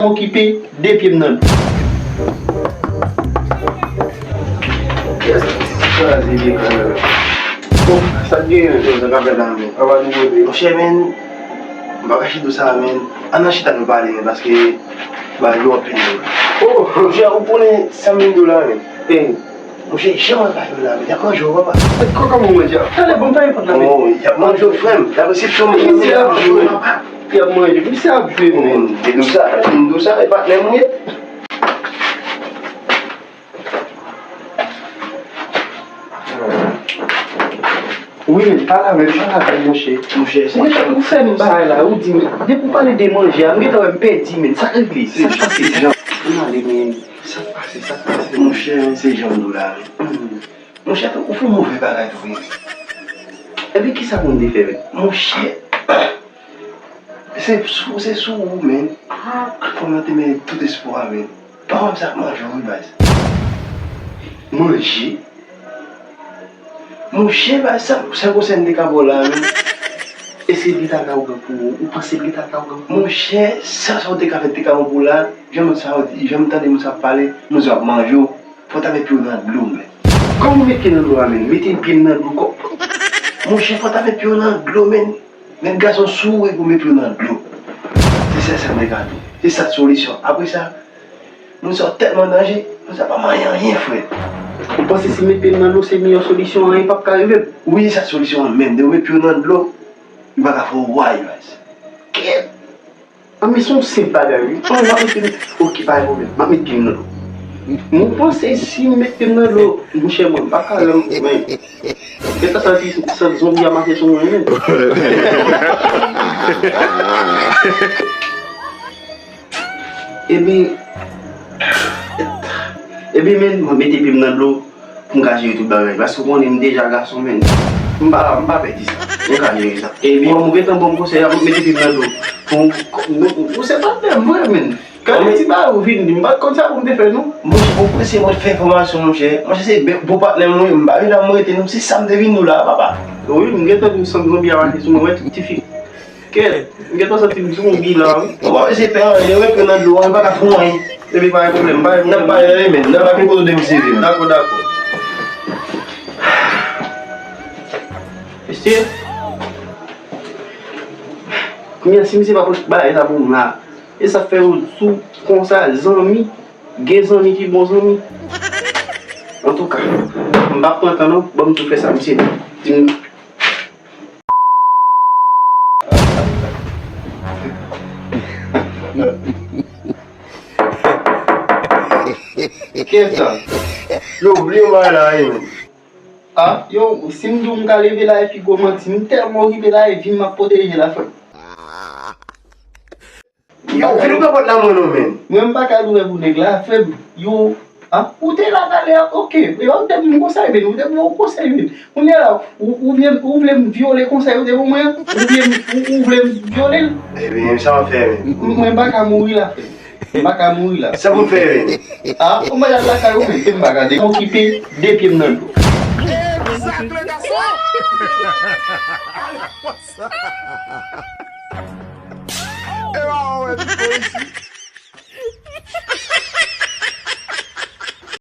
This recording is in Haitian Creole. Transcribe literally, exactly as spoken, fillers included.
Okipe de pye m nan dlo. Yes, kraze vye kanal. Bon, sa k genyen, menm, sa k ap fèt la, menm? Anba nou kote. Monchè, menm, m pa kache di w sa, menm. Ann al chita nou pale, menm, paske bagay yo ap plen. Oh, monchè, ou konnen sa m vin di w la, menm. Hey. Monchè, jan mwen pa jwe la, men y ap manje w, papa. Kòman w manje a? Talè, bon, pa enpòt la, men. Oh, y ap manje w, frè m. Dapre se psòm mwen, y ap jwe, papa. Y ap manje. Misye ap jwe, men. Te di w sa, te di w sa, e patnè m ou ye. Wi, men, pa la, men, pa la, men, monchè. Monchè, se jan. Ou fè m bagay la, ou di m, depi w pale de manje a, m gentan wè m pèdi, men. Sa k regle? Sa k pase? Jan. Ann ale, men. Sa k pase, sa k pase? Monchè, men se jan m di w la, men. Hmm. Monchè, ou fè yon move bagay tou, wi. Epi kisa pou m te fè, men? Monchè, se sou, se sou ou, men. Fò m te mete tout espwa, men. Pa wè m sa k manje w, wi, baz. Manje? Monchè, baz, sa, sa konsèy m te ka ba w la, men. Èske li ta ka ogan pou ou? Ou panse li ta ka ogan pou ou? Monchè, sa, sa w te ka fè, te ka bon pou w la. Jan moun sa yo di, jan m tande moun sa ap pale, moun sa ap manje w. Fò w ta met pye w nan dlo, men. Kòman w met pye nan dlo a, men? Mete pye m nan dlo kò. Monchè, fò w ta met pye w nan dlo, men. Men gason sou ou e pou met pye w nan dlo. Se sèl sa m te ka di w. Se sa k solisyon. Apre sa, moun sa yo tèlman danje, moun sa pa manyen anyen, frè. Ou panse si m met pye m nan dlo, se meyè solisyon an, anyen p ap ka rive m? Wi, sa k solisyon an menm. Depi w met pye w nan dlo, li pa ka fè w wayay. Kèt! An, men se yon senp bagay, wi. An, m ap met pye m. Oke, pa gen pwoblèm. M ap met pye m nan dlo. Mwen panse si m met pye m nan dlo, monchè, mwen pa ka rann, men. Gentan santi, santi zonbi a mache sou mwen, men. Epi, epi, men, mwen mete pye m nan dlo. Pou m ka jere tout bagay. Paske ou konnen m deja gason, men. M pa, m pa pè di sa. M ka jere sa. Epi, bon, ou gentan ban m konsèy la, m mete pye m nan dlo. Pou, nou, ou se patnè m vre, men. Gade ti bagay ou vin di m, m pa t konn sa pou m te fè, non. Monchè, ou prese mwen fè enfòmasyon, monchè. Monchè, se bon patnè m, wi. M pa vin la, m rete, non. Se sa m te vin di w la, papa. Wi, m gentan di w santi zonbi a mache sou mwen, wè, ti fi. Kèt, m gentan santi m zonbi la, wi. Ou pa bezwen pè anyen, wi, pè nan dlo a, m pa ka fè w anyen. Epi pa gen pwoblèm, pa gen pwoblèm. N ap pale, men, n ap pale kote w te vin sezi m. Dakò, dakò. Mesye, kounye a, si misye pa pote bagay sa pou m la, e sa fè yo di w konsa, zanmi, gen zanmi ki bon zanmi. Antouka, m p ap pran tan non, ban m tou fè sa misye di m. Kiyès sa? Yo, bliye m bagay la, wi, men. Ah, yo, si m di w m ka leve la, epi gwo manti, m tèlman okipe la, epi m ap pwoteje la, frè. Yo, vin ouvè pòt la mwen non, men. Mwen m pa ka louvè pou nèg la, frè m. Yo, ah, ou te la talè a, oke. Yo, ou te ban m konsèy, men, ou te ban m konsèy, men. Kounye a la, ou, ou vle, ou vle m vyole konsèy ou te ban mwen an? Ou vle m, ou, ou vle m vyole l? Ebyen, sa w ap fè, men? M, mwen pa ka mouri la, frè m. M pa ka mouri la. Sa pou m fè, men? Ah, ou mwen al lakay ou, men. M pa ka de, okipe de pye m nan dlo. Egzak, le gason! E pa wè, li fè isi.